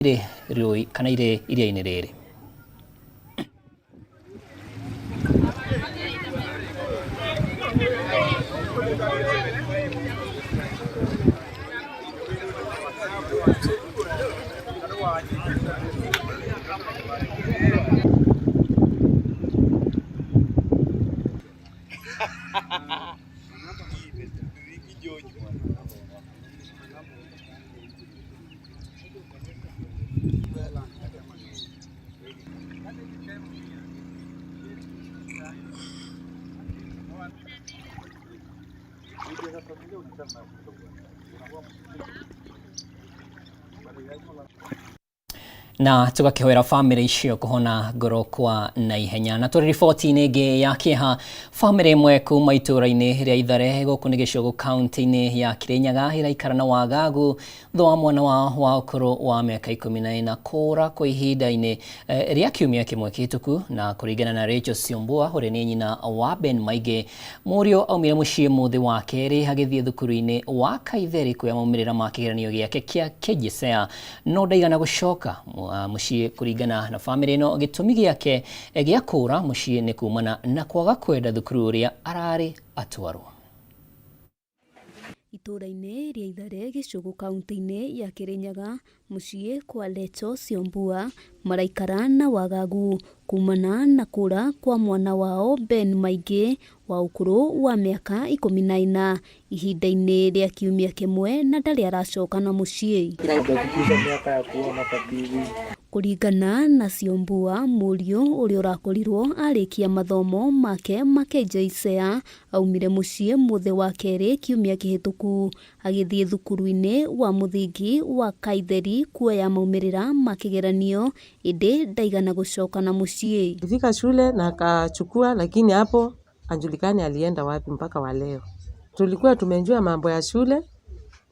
Irĩ rũĩ kana irĩ iria-inĩ rĩrĩ. Na tũgakĩhoera bamĩrĩ icio kũhona ngoro kwa naihenya. Na tũrĩ riboti-inĩ ĩngĩ ya kĩeha, bamĩrĩ ĩmwe kuma itũũra-inĩ rĩa Ithare gũkũ nĩ Gĩcũgũ kaunti-inĩ ya Kĩrĩnyaga ĩraikara na wagagu thutha wa mwana wao wa ũkũrũ wa mĩaka 14 kũũra kwa ihinda-inĩ rĩa kiumia kĩmwe kĩhĩtũku. Na kũringana na Rachel Siombua ũrĩa nĩ nyina wa Ben Maingĩ, mũriũ aumire mũciĩ mũthĩ wa kerĩ agĩthiĩ thukuru-inĩ wa Kaitheri kuoya maumĩrĩra ma kĩgeranio gĩake kĩa KJSEA no ndaigana gũcoka mũciĩ. Kũringana na bamĩrĩ ĩno, gĩtũmi gĩake gĩa kũũra mũciĩ nĩ kumana na kwaga kwenda thukuru ũrĩa ararĩ atwarwo. Itũũra-inĩ rĩa Ithare Gĩcũgũ kaunti-inĩ ya Kĩrĩnyaga mũciĩ kwa Lecho Siombua maraikara na wagagu kumana na kũra kwa mwana wao Ben Maingĩ wa ũkũrũ wa mĩaka 14 ihinda-inĩ rĩa kiumia kĩmwe na ndarĩ aracoka na mũciĩ. Kũringana na Siombua, mũriũ ũrĩa ũrakorirwo arĩkia mathomo make ma KJSEA aumire mũciĩ mũthĩ wa kerĩ kiumia kĩhĩtũku agĩthiĩ thukuru-inĩ wa mũthingi wa Kaitheri kuoya maumĩrĩra ma kĩgeranio ĩndĩ ndaigana gũcoka na mũciĩ. Alifika shule na akachukua, lakini hapo hajulikani alienda wapi mpaka wa leo. Tulikuwa tumejua mambo ya shule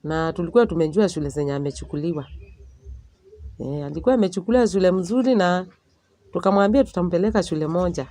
na tulikuwa tumejua shule zenye amechukuliwa. Alikuwa amechukuliwa shule mzuri na tukamwambia tutampeleka shule moja.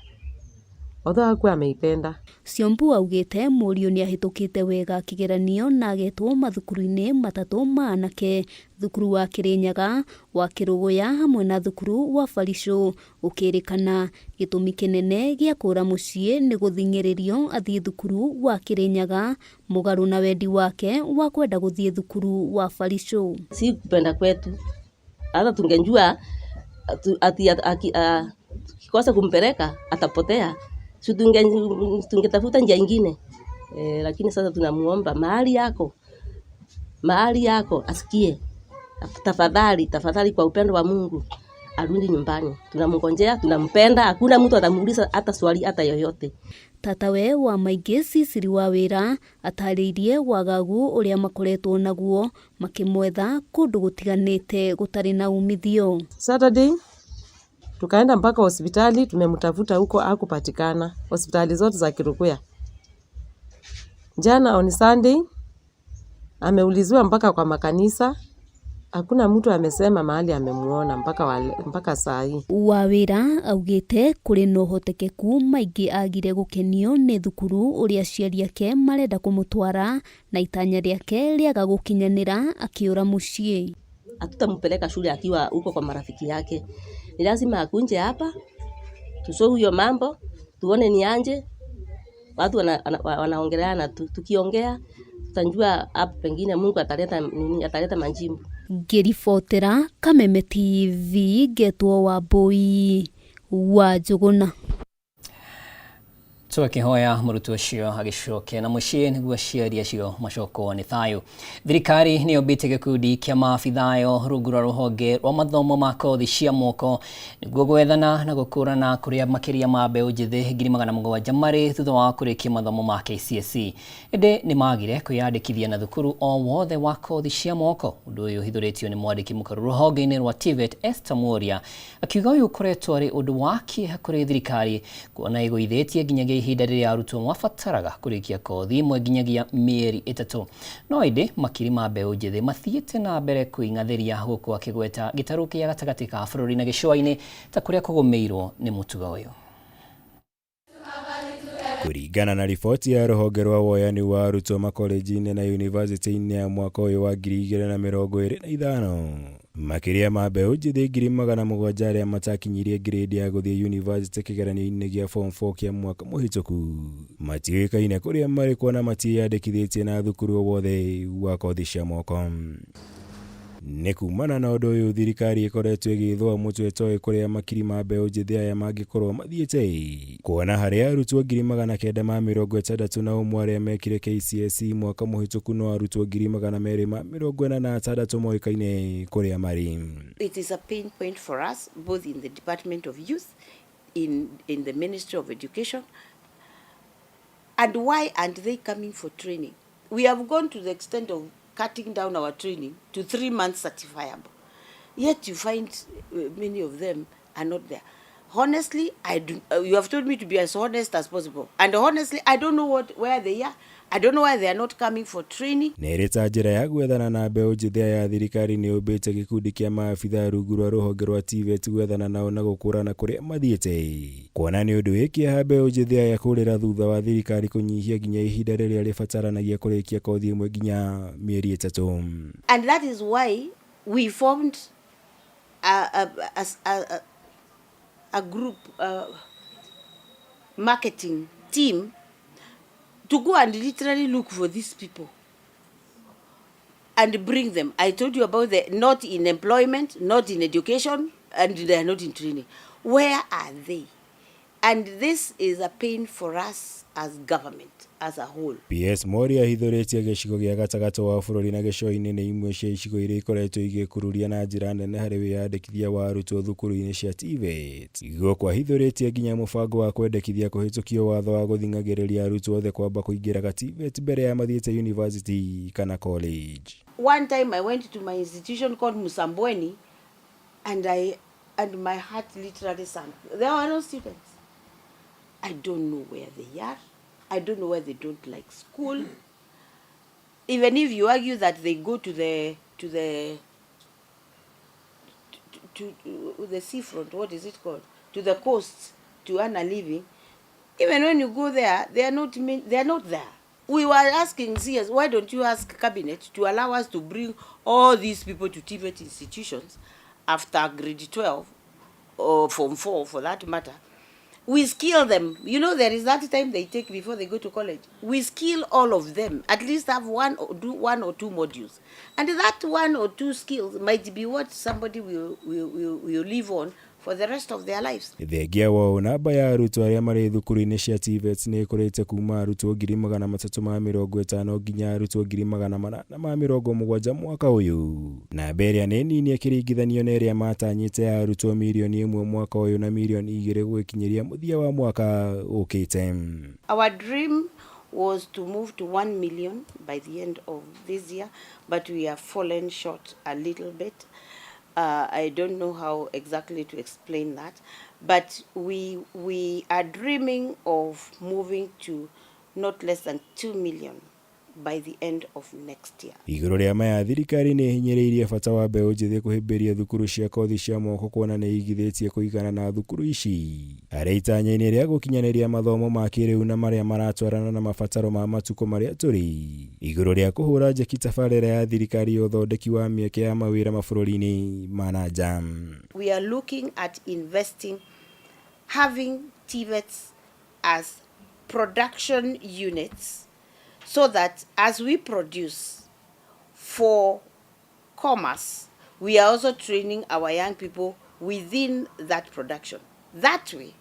Although hakuwa ameipenda. Siombua augĩte mũriũ nĩahĩtũkĩte wega kĩgeranio na agetwo mathukuru-inĩ matatũ ma anake, thukuru wa Kĩrĩnyaga, wa Kĩrũgũya hamwe na thukuru wa Baricũ. Gũkĩrĩkana gĩtũmi kĩnene gĩa kũra mũciĩ nĩ gũthing'ĩrĩrio athiĩ thukuru wa Kĩrĩnyaga mũgarũ na wendi wake wa kwenda gũthiĩ thukuru wa Baricũ. Si kupenda kwetu, hata tungenjua ati tukikosa kumpeleka atapotea, si tungetafuta njia ingine. Lakini sasa tunamuomba mahali yako asikie, tafadhali, tafadhali kwa upendo wa Mungu arudi nyumbani. Tunamngojea, tunampenda, hakuna mtu atamuuliza hata swali hata yoyote. Tatawe wa Maingĩ Cecily wa Wĩra atarĩirie wagagu ũrĩa makoretwo naguo makĩmwetha kũndũ gũtiganĩte gũtarĩ na umithio. Saturday tukaenda mpaka hospitali, tumemtafuta huko hakupatikana, hospitali zote za Kirukuya. Jana on Sunday ameuliziwa mpaka kwa makanisa, hakuna mtu amesema mahali amemuona mpaka saa hii. Wawĩra augĩte kũrĩ na ũhotekeku Maingĩ agire gũkenio nĩ thukuru ũrĩa aciari ake marenda kũmũtwara na itanya rĩake rĩaga gũkinyanĩra akĩũra mũciĩ. Hatutampeleka shule akiwa huko kwa marafiki yake. Ni lazima akunje hapa, tusome hiyo mambo, tuone ni anje. Watu wanaongeleana tu, tukiongea tutajua hapo pengine Mungu ataleta nini, ataleta majibu. Ngĩribotera Kameme TV ngetwo Wambui wa Njũgũna. Tũgakĩhoya mũrutwo ũcio agĩcoke na mũciĩ nĩguo aciari acio macokwo nĩ thayũ. Thirikari nĩ yombĩte gĩkundi kĩa maabithayo rungu rwa rũhonge rwa mathomo ma kothi cia moko nĩguo gwethana na gũkũrana kũrĩa makĩria ma mbeũ njĩthĩ 700,000 marĩ thutha wa kũrĩkia mathomo ma KCSE. Ĩndĩ nĩ magire kwĩyandĩkithia na thukuru o wothe wa kothi cia moko. Ũndũ ũyũ ũhithũrĩtio nĩ mwandĩki mũkaru rũhonge-inĩ rwa TVET Esther Mworia akiuga ũyũ ũkoretwo arĩ ũndũ wa kĩeha kũrĩ thirikari kuona ĩgũithĩtie nginyagia ihinda rĩrĩa arutwo mabataraga kũrĩkia kothi ĩmwe nginyagia mĩeri 3. No ĩndĩ makiri ma mbeũ njĩthĩ mathiĩte na mbere kwĩng'athĩria gũkũ akĩgweta gĩtarũ kĩa gatagatĩ ka bũrũri na gĩcũa-inĩ ta kũrĩa kũgũmĩirwo nĩ mũtugo ũyũ. Kũringana na riboti ya rũhonge rwa woyani wa arutwo makolenji-inĩ na yunivasĩtĩ-inĩ ya mwaka ũyũ wa 2025, makĩria ma mbeũ njĩthĩ 700,000 arĩa matakinyirie grade ya gũthiĩ yunivasĩtĩ kĩgeranio-inĩ gĩa form 4 kĩa mwaka mũhĩtũku matiũĩkaine kũrĩa marĩ kuona matiĩyandĩkithĩtie na thukuru o wothe wa kothi cia moko. Nĩ kumana na ũndũ ũyũ thirikari ĩkoretwo ĩgĩthũa mũtwe ĩtoĩ kũrĩa makiri ma mbeũ njĩthĩ aya mangĩkorwo mathiĩte, kuona harĩ arutwo 961,000 arĩa mekire KCSE mwaka mũhĩtũku no arutwo 246,000 moĩkaine kũrĩa marĩ. It is a pain point for us, both in the Department of Youth, in the Ministry of Education. And why aren't they coming for training? We have gone to the extent of cutting down our training to 3 months certifiable. Yet you find many of them are not there. Honestly, I do, you have told me to be as honest as possible. And honestly, I don't know where they are. I don't know why they are not coming for training. Na ĩrĩ ta njĩra ya gwethana na mbeũ njĩthĩ aya, thirikari nĩ yũmbĩte gĩkundi kĩa maabitha rungu rwa rũhonge rwa TVET gwethana nao na gũkũrana kũrĩa mathiĩte, kuona nĩ ũndũ wĩ kĩeha mbeũ njĩthĩ aya kũrĩra thutha wa thirikari kũnyihia nginya ihinda rĩrĩa rĩbataranagia kũrĩkia kothi ĩmwe nginya mĩeri 3. And that is why we formed a group marketing team to go and literally look for these people and bring them. I told you about the not in employment, not in education, and they are not in training. Where are they? And this is a pain for us as government as a whole. PS Mworia ahithũrĩtie gĩcigo gĩa gatagatĩ wa bũrũri na gĩcũa-inĩ nĩ imwe cia icigo iria ikoretwo igĩkururia na njĩra nene harĩ wĩyandĩkithia wa arutwo thukuru-inĩ cia TVET. Gũkũ ahithũrĩtie nginya mũbango wa kwendekithia kũhĩtũkio watho wa gũthing'agĩrĩria arutwo othe kwamba kũingĩraga TVET mbere ya mathiĩte university kana college. One time I went to my institution called Musambweni and my heart literally sank. There were no students. I don't know where they are. I don't know where they don't like school. Even if you argue that they go to the seafront, what is it called? To the coast to earn a living. Even when you go there, they are not there. We were asking CS, why don't you ask cabinet to allow us to bring all these people to TVET institutions after grade 12 or form 4 for that matter? We skill them. There is that time they take before they go to college. We skill all of them. At least have one or do one or two modules. And that one or two skills might be what somebody will live on for the rest of their lives. Thengia wa ũũ, namba ya arutwo arĩa marĩ thukuru-inĩ cia TVETs nĩ ĩkũrĩte kuma arutwo 350,000 nginya arutwo 870,000 mwaka ũyũ. Namba ĩrĩa nĩ nini ĩkĩringithanio na ĩrĩa matanyĩte ya arutwo 1 million mwaka ũyũ na 2 million gũgĩkinyĩria mũthia wa mwaka ũkĩte. Our dream was to move to 1 million by the end of this year, but we have fallen short a little bit. I don't know how exactly to explain that, but we are dreaming of moving to not less than 2 million by the end of next year. Igũrũ rĩa maya, thirikari nĩ ĩhinyĩrĩirie bata wa mbeũ njĩthĩ kũhĩmbĩria thukuru cia kothi cia moko kuona nĩ igithĩtie kũigana na thukuru ici harĩ itanya-inĩ rĩa gũkinyanĩria mathomo ma kĩrĩu na marĩa maratwarana na mabataro ma matukũ marĩa tũrĩ, igũrũ rĩa kũhũra njeki tabarĩra ya thirikari ya ũthondeki wa mĩeke ya mawĩra mabũrũri-inĩ ma na nja. We are looking at investing, having TVETs as production units so that as we produce for commerce, we are also training our young people within that production. That way,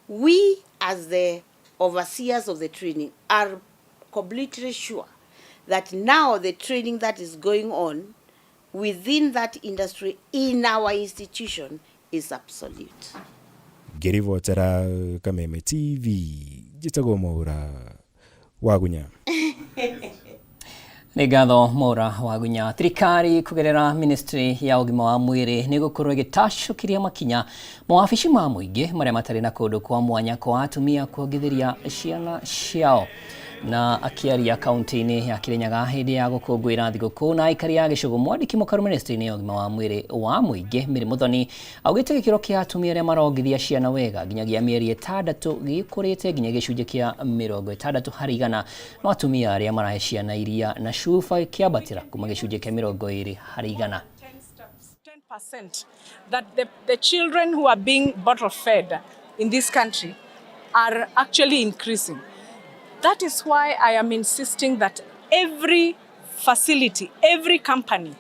we as the overseers of the training are completely sure that now the training that is going on within that industry in our institution is absolute. Ngĩribotera Kameme TV, njĩtagwo Mwaũra Wagunya. Nĩ ngatho, Mwaũra Wagunya. Thirikari kũgerera ministry ya ũgima wa mwĩrĩ nĩ gũkorwo ĩgĩtacũkĩria makinya mawabici ma mũingĩ marĩa matarĩ na kũndũ kwa mwanya kwa atumia kuongithĩria ciana ciao. Na akĩaria kaunti-inĩ ya Kirinyaga hĩndĩ ya gũkũngũĩra thigũkũ na aikari a gĩcũgũ, mwandĩki mũkaru ministry-inĩ ya ũgima wa mwĩrĩ wa mũingĩ Mary Muthoni augĩte gĩkĩro kĩa atumia arĩa marongithia ciana wega nginyagia mĩeri 6 gĩkũrĩte nginya gĩcunjĩ kĩa 60%, no atumia arĩa marahe ciana iria na cuba kĩambatĩra kuma gĩcunjĩ kĩa 20%. 10% that the children who are being bottle fed in this country are actually increasing. That is why I am insisting that every facility, every company,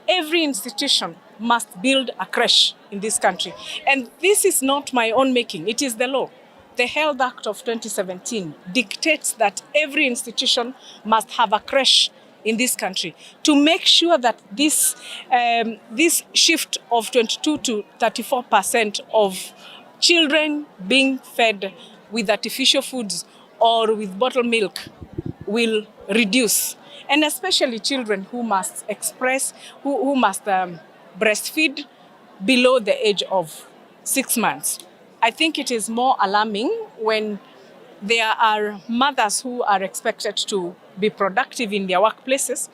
every institution must build a creche in this country. And this is not my own making, it is the law. The Health Act of 2017 dictates that every institution must have a creche in this country to make sure that this shift of 22 to 34% of children being fed with artificial foods or with bottled milk will reduce. And especially children who must express, who must breastfeed below the age of 6 months. I think it is more alarming when there are mothers who are expected to be productive in their workplaces,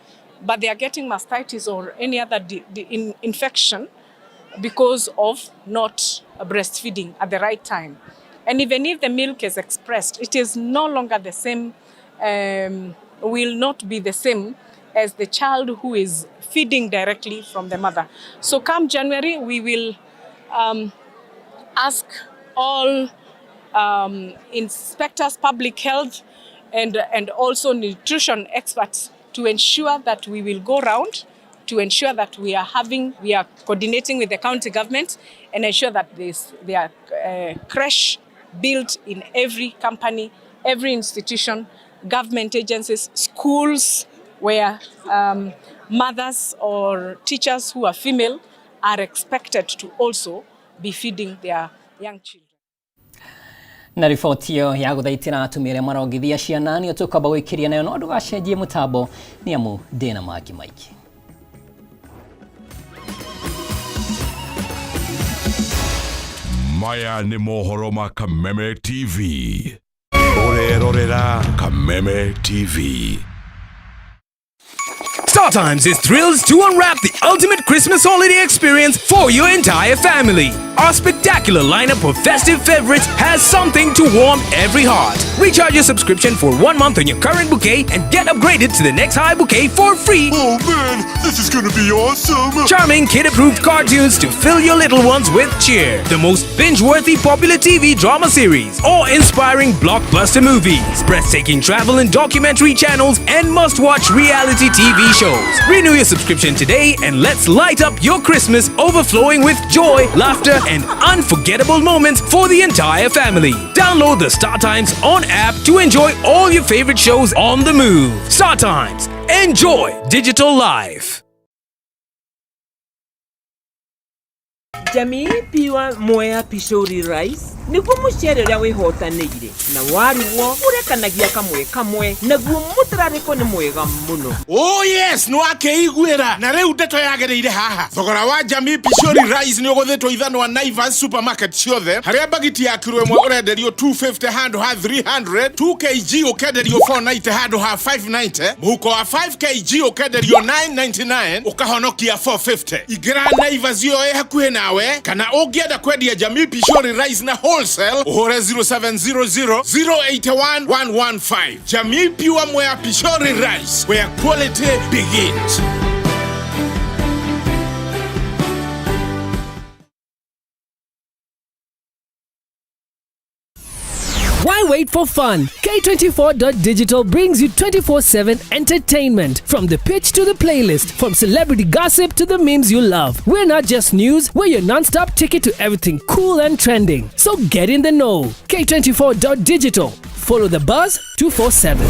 but they are getting mastitis or any other infection because of not breastfeeding at the right time. And even if the milk is expressed, it is no longer the same, will not be the same as the child who is feeding directly from the mother. So come January, we will ask all inspectors, public health, and also nutrition experts to ensure that we will go round to ensure that we are coordinating with the county government and ensure that there are creche built in every company, every institution, government agencies, schools where mothers or teachers who are female are expected to also be feeding their young children. Na riboti ĩyo ya gũthaitĩra atumia arĩa marongithia ciana nĩyo tũkwamba gũikĩria nayo, no ndũgacenjie mũtambo nĩ amu ndĩna mangĩ maingĩ. Maya nĩ mohoro ma Kameme TV. Ũrerorera Kameme TV. StarTimes is thrilled to unwrap the ultimate Christmas holiday experience for your entire family. Our spectacular lineup of festive favorites has something to warm every heart. Recharge your subscription for 1 month on your current bouquet and get upgraded to the next high bouquet for free. Oh man, this is gonna be awesome! Charming kid-approved cartoons to fill your little ones with cheer. The most binge-worthy popular TV drama series, awe-inspiring blockbuster movies, breathtaking travel and documentary channels, and must-watch reality TV shows. Renew your subscription today and let's light up your Christmas overflowing with joy, laughter, and unforgettable moments for the entire family. Download the StarTimes On app to enjoy all your favorite shows on the move. StarTimes, enjoy digital life. Jamii Pure Mwea Pishori Rice niguo mucere uria wihotanĩire na warugwo urekanagia kamwe kamwe naguo mutararĩko nĩ mwega mũno. Oh yes, nĩ wakĩiguĩra na rĩu ndeto yagĩrĩire haha. Thogora wa Jamii Pishori Rice nĩ ũgũthĩtwo ithanwa Naivas supermarket ciothe, harĩa bagiti ya kiro ĩmwe ũrenderio 250 handũ ha 300, 2 kg ũkenderio 490 handũ ha 590, mũhuko wa 5 kg ũkenderio 999 ũkahonokia 450. Ingĩra Naivas ĩyo ĩ hakuhĩ nawe, kana ũngĩenda kwendia Jamii Pishori Rice na wholesale uhure 0700 081 115. Jamii Pure Mwea Pishori Rice, where quality begins. Why wait for fun? K24.digital brings you 24/7 entertainment. From the pitch to the playlist, from celebrity gossip to the memes you love. We're not just news, we're your non-stop ticket to everything cool and trending. So get in the know. K24.digital. Follow the buzz 247.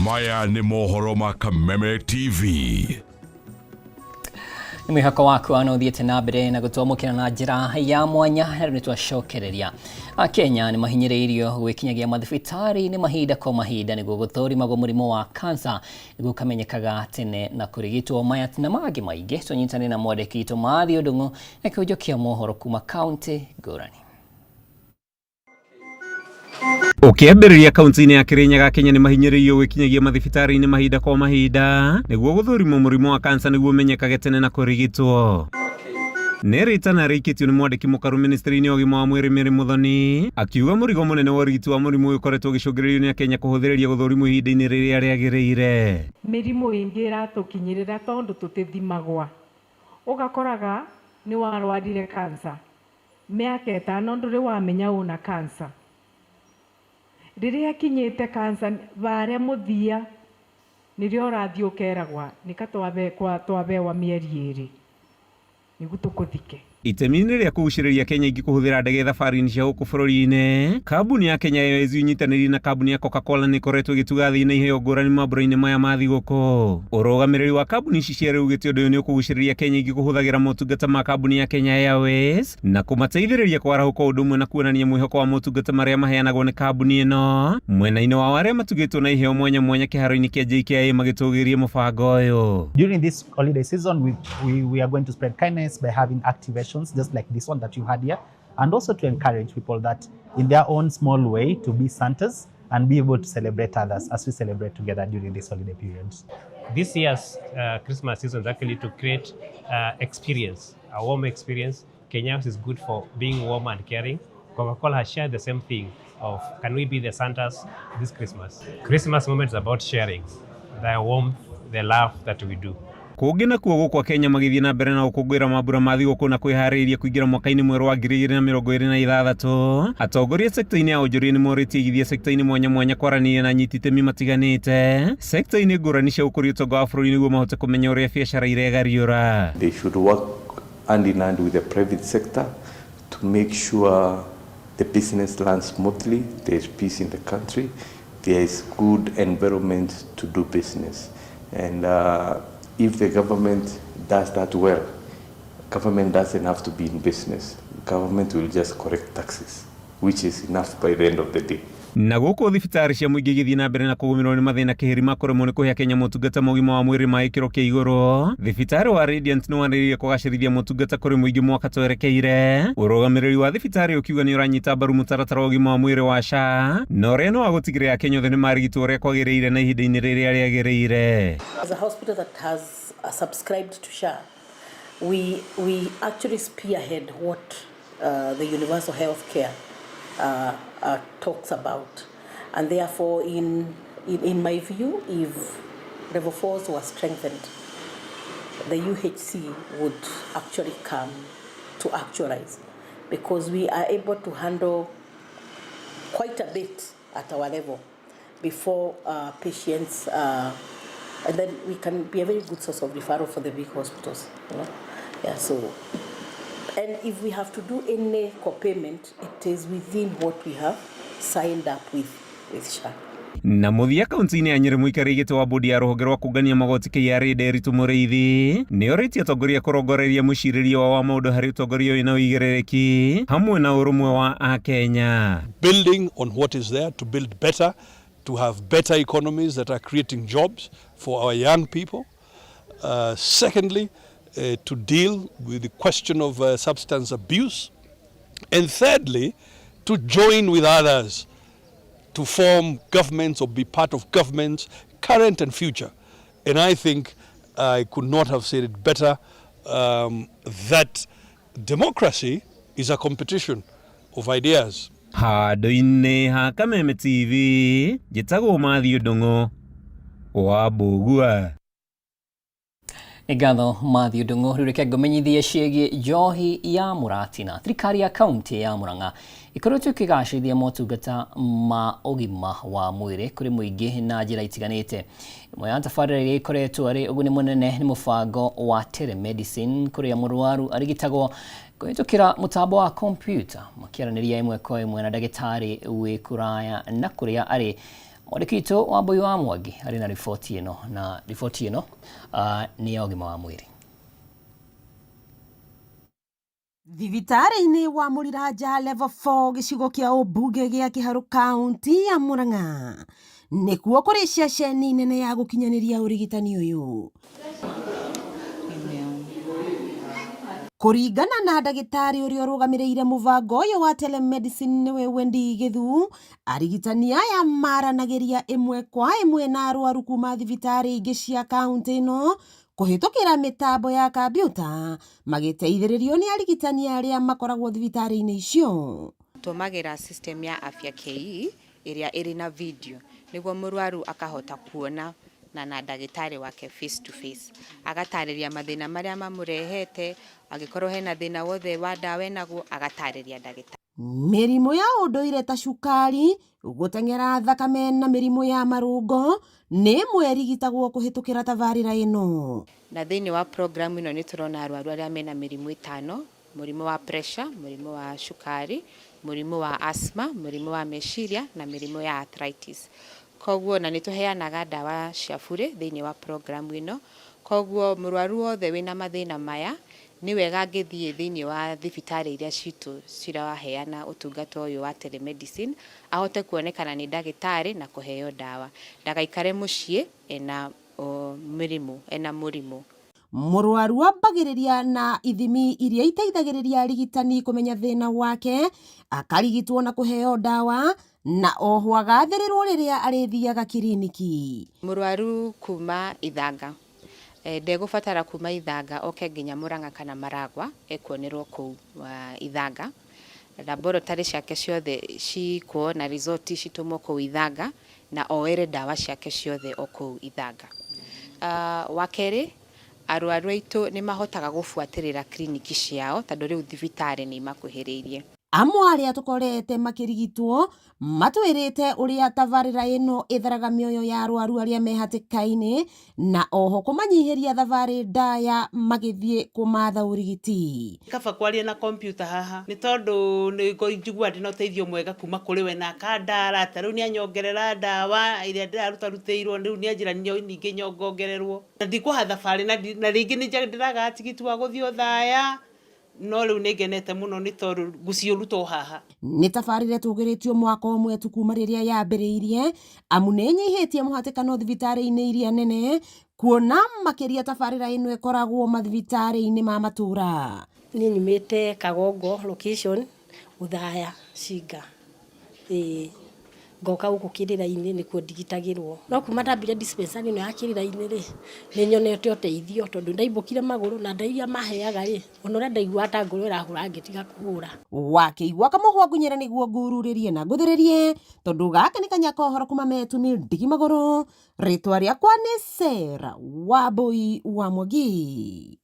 Maya nĩ mohoro ma Kameme TV. Nĩ mwĩhoko waku ana ũthiĩte na mbere na gũtwamũkĩra na njĩra ya mwanya na rĩu nĩ twacokereria. Akenya nĩ mahinyĩrĩirio gwĩkinyagia mathibitarĩ-inĩ mahinda kwa mahinda nĩguo gũthũrimagwo mũrimũ wa kansa nĩguo ũkamenyekaga tene na kũrigitwo. Maya na mangĩ maingĩ tũnyitane na mwandĩki witũ Matthew Ndung'u na kĩhunjio kĩa mohoro kuma kaunti ngũrani. Ũkĩambĩrĩria kaunti-inĩ ya Kĩrĩnyaga, Kenya nĩ mahinyĩrĩirio gwĩkinyagia mathibitarĩ-inĩ mahinda kwa mahinda nĩguo gũthũrimwo mũrimũ wa kansa nĩguo ũmenyekage tene na kũrigitwo. Nĩ rĩtana rĩikĩtio nĩ mwandĩki mũkaru ministry-inĩ ya ũgima wa mwĩrĩ Mary Muthoni akiuga mũrigo mũnene wa ũrigiti wa mũrimũ ũyũ ũkoretwo ũgĩcũngĩrĩrio nĩ Akenya kũhũthĩrĩria gũthũrimwo ihinda-inĩ rĩrĩa rĩagĩrĩire. Mĩrimũ ĩngĩ ĩratũkinyĩrĩra tondũ tũtĩthimagwa. Ũgakoraga nĩ warwarire cancer mĩaka ĩtano ndũrĩ wamenya ũna cancer. Rĩrĩa ĩkinyĩte cancer varĩa mũthia nĩrĩo ũrathiĩ ũkeragwa nĩka twabewa mĩeri ĩrĩ nĩguo tũkũthike. Itemi-inĩ rĩa kũgucĩrĩria Kenya aingĩ kũhũthĩra ndege thabarĩ-inĩ cia gũkũ bũrũri-inĩ, kambuni ya Kenya Airways ĩnyitanĩire na kambuni ya Coca-Cola nĩ ĩkoretwo ĩgĩtuga athii na iheo ngũrani mambura-inĩ maya ma thigũkũ. Ũrũgamĩrĩri wa kambuni ici cierĩ ugĩte ũndũ ũyũ nĩ ũkũgucĩrĩria Kenya aingĩ kũhũthagĩra motungata ma kambuni ya Kenya Airways na kũmateithĩrĩria kwarahũka o ũndũ ũmwe na kuonania mwĩhoko wa motungata marĩa maheanagwo nĩ kambuni ĩno mwena-inĩ wao arĩa matugĩtwo na iheo mwanya mwanya kĩharo-inĩ kĩa JKIA magĩtũgĩria mũbango ũyũ. During this holiday season, we are going to spread kindness by having activations just like this one that you had here, and also to encourage people that in their own small way to be Santas and be able to celebrate others as we celebrate together during this holiday periods. This year's Christmas season is actually to create experience, a warm experience. Kenya is good for being warm and caring. Coca-Cola has shared the same thing of can we be the Santas this Christmas? Christmas moment is about sharing the warmth, the love that we do. Kũngĩ nakuo gũkũ Kenya magĩthiĩ na mbere na gũkũngũĩra mambura ma thigũkũ na kwĩharĩrĩria kũingĩra mwaka-inĩ mwerũ wa 2026, atongoria sekta-inĩ ya wonjoria nĩ morĩtie aigithia sekta-inĩ mwanya mwanya kwaranĩria na anyiti itemi matiganĩte sekta-inĩ ngũrani cia gũkũria ũtonga wa bũrũri nĩguo mahote kũmenya ũrĩa biacara iregariũra. They should work hand in hand with the private sector to make sure the business runs smoothly, there is peace in the country, there is good environment to do business. And if the government does that well, government doesn't have to be in business. Government will just collect taxes, which is enough by the end of the day. Na gũkũ thibitarĩ cia mũingĩ igĩthiĩ na mbere na kũgũmĩrwo nĩ mathĩna kĩhĩri ma kũremwo nĩ kũhe Akenya motungata ma ũgima wa mwĩrĩ ma gĩkĩro kĩa igũrũ, thibitarĩ wa Radiant nĩ wanĩrĩire kũgacĩrithia motungata kũrĩ mũingĩ mwaka twerekeire. Ũrũgamĩrĩri wa thibitarĩ ũkiuga nĩ ũranyita mbaru mũtaratara wa ũgima wa mwĩrĩ wa SHA na ũrĩa nĩ wa gũtigĩrĩra Akenya othe nĩ marigitwo ũrĩa kwagĩrĩire na ihinda-inĩ rĩrĩa rĩagĩrĩire. As a hospital that has subscribed to SHA, we actually spearhead what the universal health care talks about. And therefore, in my view, if level 4s were strengthened, the UHC would actually come to actualize, because we are able to handle quite a bit at our level before patients, and then we can be a very good source of referral for the big hospitals. You know? Yeah, so, and if we have to do any co-payment, it is within what we have signed up with SHA. Na mũthia kaunti-inĩ ya Nyĩrĩ mũikarĩri gĩtĩ wa bodi ya rũhonge rwa kũngania magoti KRA Nderitu Mũrĩithi nĩ orĩtie atongoria kũrongoreria mũcirĩrie wao wa maũndũ harĩ ũtongoria wĩna ũigĩrĩrĩki hamwe na ũrũmwe wa Akenya. Building on what is there to build better, to have better economies that are creating jobs for our young people. Secondly, to deal with the question of substance abuse. And thirdly, to join with others to form governments or be part of governments, current and future. And I think I could not have said it better, that democracy is a competition of ideas. Handũ-inĩ ha Kameme TV, njĩtagwo Matthew Ndung'u wa Mbũgua. Nĩ ngatho Matthew Ndung'u. Rĩu reke ngũmenyithie ciĩgiĩ njohi ya mũratina. Thirikari ya kaunti ya Murang'a ĩkoretwo ĩkĩgacĩrithia motungata ma ũgima wa mwĩrĩ kũrĩ mũingĩ na njĩra itiganĩte. Ĩmwe ya tabarĩra iria ikoretwo arĩ ũguni mũnene nĩ mũbango wa telemedicine kũrĩa mũrwaru arigitagwo kũhĩtũkĩra mũtambo wa kompiuta makĩaranĩria ĩmwe kwa ĩmwe na ndagĩtarĩ wĩ kũraya na kũrĩa arĩ. Mwandĩki witũ Wambui wa Mwangi arĩ na riboti ĩno, na riboti ĩno nĩ ya ũgima wa mwĩrĩ. Thibitarĩ-inĩ wa Mũriranja Level 4 gĩcigo kĩa ũmbunge gĩa Kĩharũ kaunti ya Murang'a nĩkuo kũrĩ ceceni nene ya gũkinyanĩria ũrigitani ũyũ. Kũringana na ndagĩtarĩ ũrĩa ũrũgamĩrĩire mũbango ũyũ wa telemedicine nĩwe Wendy Gĩthu, arigitani aya maranagĩria ĩmwe kwa ĩmwe na arwaru kuma thibitarĩ ingĩ cia kaunti ĩno kũhĩtũkĩra mĩtambo ya kambiuta magĩteithĩrĩrio nĩ arigitani arĩa makoragwo thibitarĩ-inĩ icio. Tũmagĩra system ya Afya KE ĩrĩa ĩrĩ na video nĩguo mũrwaru akahota kuona na ndagĩtarĩ wake face to face, agatarĩria mathĩna marĩa mamũrehete, angĩkorwo hena thĩna wothe wa ndawa enaguo agatarĩria ndagĩtarĩ. Mĩrimũ ya ũndũire ta cukari, gũteng'era thakame na mĩrimũ ya marũngo nĩ ĩmwe ĩrigitagwo kũhĩtũkĩra tabarĩra ĩno. Na thĩinĩ wa program ĩno nĩ tũrona arwaru arĩa mena mĩrimũ ĩtano, mũrimũ wa pressure, mũrimũ wa cukari, mũrimũ wa asthma, mũrimũ wa meciria na mĩrimũ ya arthritis. Koguo na nĩ tũheanaga ndawa cia burĩ thĩinĩ wa program ĩno, koguo mũrwaru wothe wĩna mathĩna maya nĩ wega angĩthiĩ thĩinĩ wa thibitarĩ iria citũ ciraheana ũtungata ũyũ wa telemedicine ahote kuonekana nĩ ndagĩtarĩ na kũheo ndawa, ndagaikare mũciĩ ena mĩrimũ, ena mũrimũ. Mũrwaru ambagĩrĩria na ithimi iria iteithagĩrĩria arigitani kũmenya thĩna wake, akarigitwo na kũheo ndawa na oho agathĩrĩrwo rĩrĩa arĩthiaga kiriniki. Mũrwaru kuma Ithanga ndegũbatara kuma Ithanga oke nginya Murang'a kana Maragwa, ekuonerwo kũu Ithanga. Laboratory ciake ciothe cikwo na result citũmwo kũu Ithanga na oere ndawa ciake ciothe o kũu Ithanga. Wa kerĩ, arwaru aitũ nĩ mahotaga gũbuatĩrĩra kiriniki ciao tondũ rĩu thibitarĩ nĩ imakuhĩrĩirie. Amwe arĩa tũkorete makĩrigitwo matwĩrĩte ũrĩa tabarĩra ĩno ĩtharaga mĩoyo ya arwaru arĩa me hatĩka-inĩ na oho kũmanyihĩria thabarĩ ndaya magĩthiĩ kũmatha ũrigiti. Kaba kwaria na kompiuta haha nĩ tondũ nĩ njiguaga ndĩna ũteithio mwega kuma kũrĩ we na akandara, ta rĩu nĩ anyongerera ndawa ĩrĩa ndĩrarutarutĩirwo, rĩu nĩ anjĩra ningĩ nyongongererwo. Na ndikũha thabarĩ na rĩngĩ nĩ ndĩragaga tigiti wa gũthiĩ Othaya, no rĩu nĩ ngenete mũno nĩ tondũ ngũciũruta o haha. Nĩ tabarĩra ĩtũgĩrĩtio mwaka ũmwe tu kuma rĩrĩa yambĩrĩirie, amu nĩ ĩnyihĩtie mũhatĩkano thibitarĩ-inĩ iria nene, kuona makĩria tabarĩra ĩno ĩkoragwo mathibitarĩ-inĩ ma matũra. Niĩ nyumĩte Kagongo location, Othaya Cinga. Ĩĩ ngoka gũkũ Kĩrĩra-inĩ nĩkuo ndigitagĩrwo. No kuma ndambire dispensary ĩno ya Kĩrĩra-inĩ rĩ, nĩ nyonete ũteithio tondũ ndaimbũkire magũrũ na ndawa iria maheaga rĩ, ona ũrĩa ndaiguaga ta ngoro ĩrahũra ngĩtiga kũhũra. Wakĩigua kamũhwa ngunyĩra nĩguo ngururĩrie na ngũthĩrĩrie, tondũ gaka nĩ kanya ka ũhoro kuma metu nĩ ndigi magũrũ. Rĩtwa rĩakwa nĩ Sarah Wambui wa Mwangi.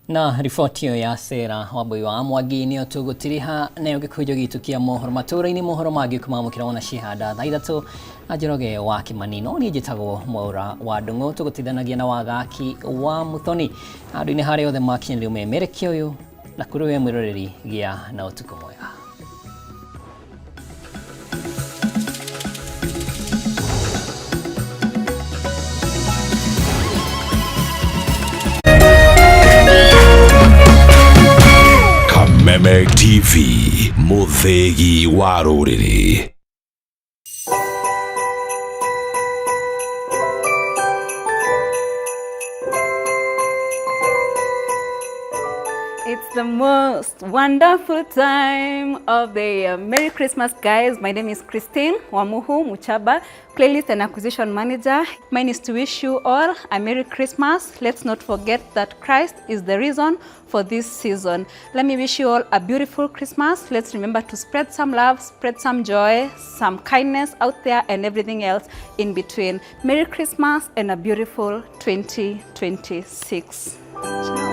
Na riboti ĩyo ya Sarah Wambui wa Mwangi nĩyo tũgũtiriha nayo gĩkũnjo gitũ kĩa mohoro matũra-inĩ. Mohoro mangĩ kũmamũkĩra wona cihanda thaa ithatũ na Njoroge wa Kĩmani. No niĩ njĩtagwo Mwaura wa Ndung'u, tũgũteithanagia na Wagaki wa Muthoni handũ-inĩ harĩa othe makinyanĩrio ũmemerekia ũyũ, na kũrĩ we mwĩroreri gĩa na ũtukũ mwega. Kameme TV, mũthĩgi wa rũrĩrĩ. It's the most wonderful time of the year. Merry Christmas, guys. My name is Christine Wamuhu Muchaba, Playlist and Acquisition Manager. Mine is to wish you all a Merry Christmas. Let's not forget that Christ is the reason for this season. Let me wish you all a beautiful Christmas. Let's remember to spread some love, spread some joy, some kindness out there, and everything else in between. Merry Christmas and a beautiful 2026. Ciao.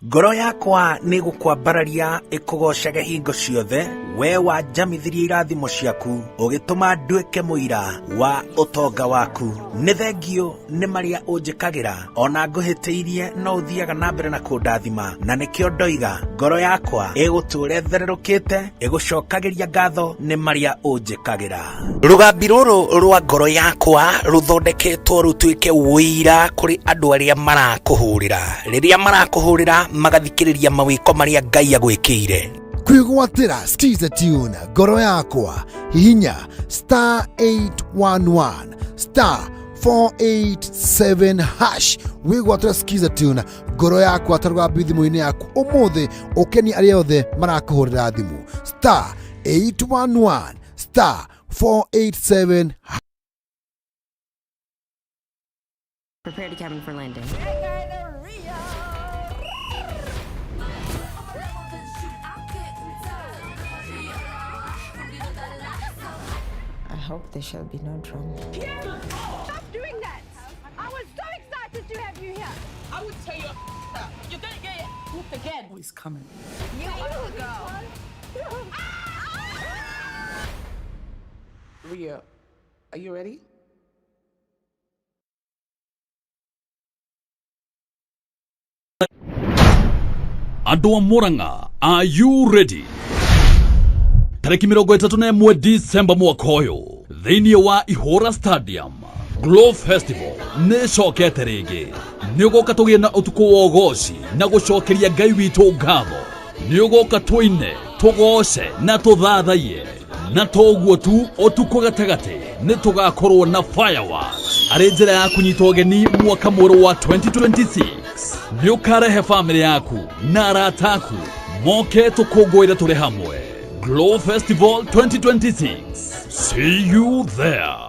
Ngoro yakwa nĩ gũkwambararia ĩkũgoocage hingo ciothe, we wanjamithirie irathimo ciaku, ũgĩtũma nduĩke mũira wa ũtonga waku. Nĩ thengiũ nĩ marĩa ũnjĩkagĩra, ona ngũhĩtĩirie no ũthiaga na mbere na kũndathima, na nĩkĩo ndoiga ngoro yakwa ĩgũtũũra ĩthererũkĩte, ĩgũcokagĩria ngatho nĩ marĩa ũnjĩkagĩra. Rũgambi rũrũ rwa ngoro yakwa rũthondeketwo rũtuĩke ũira kũrĩ andũ arĩa marakũhũrĩra. Rĩrĩa marakũhũrĩra magathikĩrĩria mawĩko marĩa Ngai agwĩkĩire. Kwĩgwatĩra Skiza Tune ngoro yakwa hihinya star 811 star 487 hash wĩgwatĩra Skiza Tune ngoro yakwa ta rũgambi thimũ-inĩ yaku ũmũthĩ ũkenie arĩa othe marakũhũrĩra thimũ star 811 star 487 Prepare to cabin for landing. I hope there shall be no drama. Stop doing that! I was so excited to have you here. I would tear your up. You're gonna get your whooped again. Oh, he's coming. You are go. Ria, are you ready? Andũ a Murang'a, are you ready? Tarĩki 31 December mwaka ũyũ thĩinĩ wa Ihũra Stadium Glow Festival nĩ ĩcokete rĩngĩ. Nĩ ũgoka tũgĩe na ũtukũ wa ũgoci na gũcokeria Ngai witũ ngatho. Nĩ ũgoka tũine, tũgoce na tũthathaiye. Na toguo tu, ũtukũ gatagatĩ nĩ tũgakorwo na fireworks arĩ njĩra ya kũnyita ũgeni mwaka mwerũ wa 2026. Nĩ ũkarehe bamĩrĩ yaku na arata aku moke tũkũngũĩre tũrĩ hamwe. Glow Festival 2026. See you there.